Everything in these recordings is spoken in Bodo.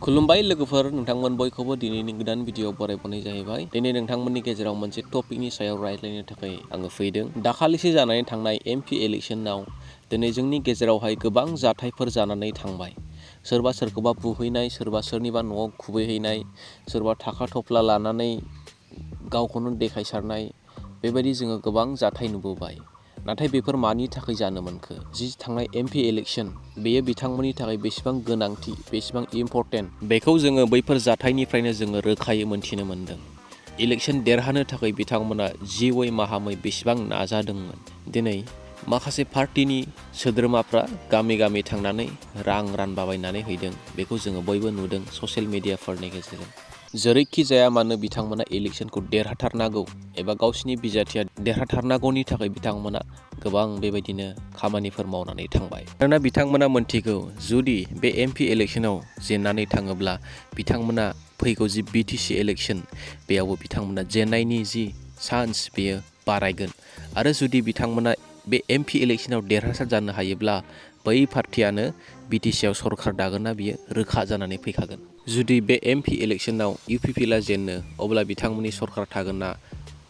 खुलुमबाय लोगोफोर, नोंथांमोन बयखौबो दिनैनि गोदान भिडिअ बरायबोनाय जाहैबाय। दिनै नोंथांमोननि गेजेराव मोनसे टपिकनि सायाव रायज्लायनो थाखाय आङो फैदों। दाखालिसो जानानै थांनाय एमपि इलेक्शनाव दिनै जोंनि गेजेरावहाय गोबां जाथायफोर जानानै थांबाय। सोरबा सोरखौबा बुहैनाय, सोरबा सोरनिबा न'आव खुबैहैनाय, सोरबा थाखा थफ्ला लानानै गावखौनो देखायसारनाय, बेबायदि जोङो गोबां जाथाय नुबोबाय। नाथाय बेफोर मानि थाखाय जानो मोनखो? जि थांनाय एमपि इलेक्शन बेयो बिथांमोननि थाखाय बेसेबां गोनांथि, बेसेबां इम्परटेन्ट, बेखौ जोङो बैफोर जाथायनिफ्रायनो जोङो रोखायै मोनथिनो मोनदों। इलेक्शन देरहानो थाखाय बिथांमोना जिउयै माहामै बेसेबां नाजादोंमोन। दिनै माखासे पार्टिनि सोद्रोमाफ्रा गामि गामि थांनानै रां रानबाबायनानै हैदों। बेखौ जोङो बयबो नुदों ससियेल मिडियाफोरनि गेजेरजों। जेरैखि जाया मानो बिथांमोना इलेक्शनखौ देरहाथारनांगौ एबा गावसिनि बिजाथिया देरहाथारनांगौनि थाखाय बिथांमोना गोबां बेबायदिनो खामानिफोर मावनानै थांबाय। मानोना बिथांमोना मोनथिगौ, जुदि बे एमपि इलेक्शनाव जेननानै थाङोब्ला बिथांमोना फैगौ जि बिटिसि इलेक्शन बेयावबो बिथांमोना जेननायनि जि चान्स बेयो बारायगोन। आरो जुदि बिथांमोना बे एमपि इलेक्शनाव देरहासार जानो हायोब्ला बै पार्टियानो बिटिसिआव सरखार दागोनना बियो रोखा जानानै फैखागोन। जुदि बे एमपि इलेक्शनाव UPPLआ जेनो अब्ला बिथांमोननि सरखार थागोनना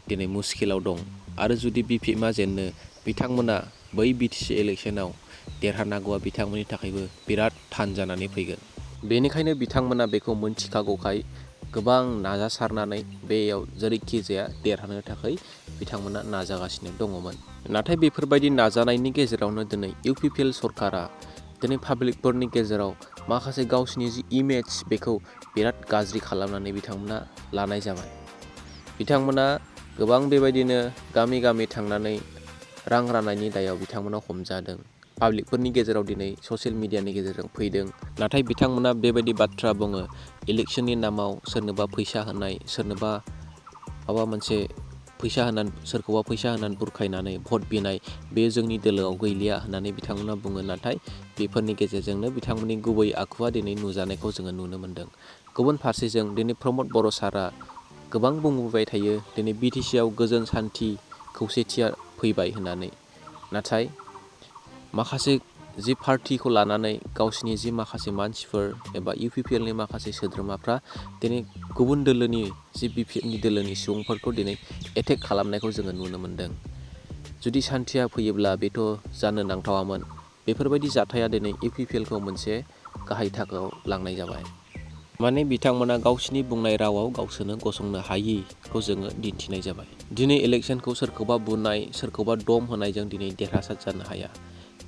दिनै मुस्किलाव दं। आरो जुदि BPMआ जेनो बिथांमोना बै बिटिसि इलेक्शनाव देरहानांगौआ बिथांमोननि थाखायबो बिराद थान जानानै फैगोन। बेनिखायनो बिथांमोना बेखौ मोनथिखागौखाय गोबां नाजासारनानै बेयाव जेरैखि जाया देरहानो थाखाय बिथांमोना नाजागासिनो दङमोन। नाथाय बेफोरबायदि नाजानायनि गेजेरावनो दिनै UPPL सरकारा दिनै पाब्लिकफोरनि गेजेराव माखासे गावसिनि जि इमेज बेखौ बिराद गाज्रि खालामनानै बिथांमोना लानाय जाबाय। बिथांमोना गोबां बेबायदिनो गामि गामि थांनानै रां राननायनि दायाव बिथांमोना हमजादों। पाब्लिकफोरनि गेजेराव दिनै ससियेल मिडियानि गेजेरजों फैदों। नाथाय बिथांमोना बेबायदि बाथ्रा बुङो, इलेक्शननि नामाव सोरनोबा फैसा होनाय, सोरनोबा माबा मोनसे फैसा होनानै, सोरखौबा फैसा होनानै बुरखायनानै भट बिनाय, बे जोंनि दोलोआव गैलिया होननानै बिथांमोना बुङो। नाथाय बेफोरनि गेजेरजोंनो बिथांमोननि गुबै आखुआ दिनै नुजानायखौ जोङो नुनो मोन्दों। गुबुन फारसेजों दिनै प्रमद बर' सारआ गोबां बुंबोबाय थायो दिनै बिटिसिआव गोजोन सान्थि खौसेथिया फैबाय होननानै। नाथाय माखासे जि पार्टिखौ लानानै गावसिनि जि माखासे मानसिफोर एबा UPPLनि माखासे सोद्रोमाफ्रा दिनै गुबुन दोलोनि जि BPMनि दोलोनि सुबुंफोरखौ दिनै एटेक खालामनायखौ जोङो नुनो मोन्दों। जुदि सान्थिया फैयोब्ला बेथ' जानो नांथावामोन। बेफोरबायदि जाथाया दिनै UPPLखौ मोनसे गाहाय थाखोआव लांनाय जाबाय। माने बिथांमोना गावसिनि बुंनाय रावाव गावसोरनो गसंनो हायिखौ जोङो दिन्थिनाय जाबाय। दिनै इलेक्शनखौ सोरखौबा बुनाय, सोरखौबा दम होनायजों दिनै देरहासार जानो हाया।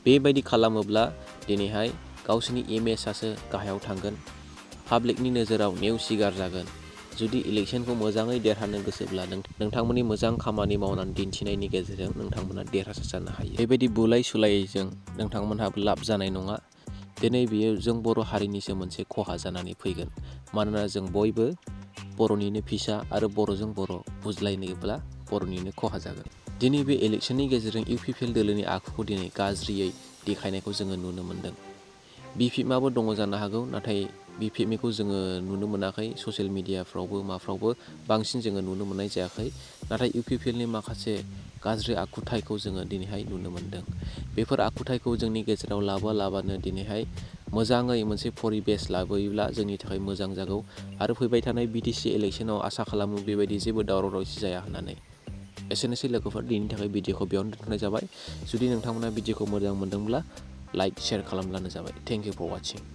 बेबायदि खालामोब्ला दिनैहाय गावसिनि इमेजआसो गाहायाव थांगोन, पाब्लिकनि नोजोराव नेवसिगार जागोन। जुदि इलेक्शनखौ मोजाङै देरहानो गोसोब्ला नोंथांमोननि मोजां खामानि मावनानै दिन्थिनायनि गेजेरजों नोंथांमोना देरहासार जानो हायो। बेबायदि बुलाय सुलायजों नोंथांमोनहाबो लाब जानाय नङा। दिनै बेयो जों बर' हारिनिसो मोनसे खहा जानानै फैगोन। मानोना जों बयबो बर'निनो फिसा आरो बर'जों बर' बुज्लायनोब्ला बर'निनो खहा जागोन। दिनै बे इलेक्शननि गेजेरजों UPPL दोलोनि आखुखौ दिनै गाज्रियै देखायनायखौ जोङो नुनो मोन्दों। BPMआबो दङ जानो हागौ, नाथाय BPMखौ जोङो नुनो मोनाखै ससियेल मिडियाफ्रावबो माफ्रावबो बांसिन जोङो नुनो मोननाय जायाखै। नाथाय UPPLनि माखासे गाज्रि आखुथायखौ जोङो दिनैहाय नुनो मोन्दों। बेफोर आखुथायखौ जोंनि गेजेराव लाबानो दिनैहाय मोजाङै मोनसे परिबेस लाबोयोब्ला जोंनि थाखाय मोजां जागौ। आरो फैबाय थानाय बिटिसि इलेक्शनाव आसा खालामो बेबायदि जेबो दावराव दावसि जाया होननानै। एसेनोसै लोगोफोर, दिनैनि थाखाय भिडिअखौ बेयावनो दोनथ'नाय जाबाय। जुदि नोंथांमोना भिडिअखौ मोजां मोनदोंब्ला लाइक, शेयार खालामब्लानो जाबाय। Thank you for वाचिं।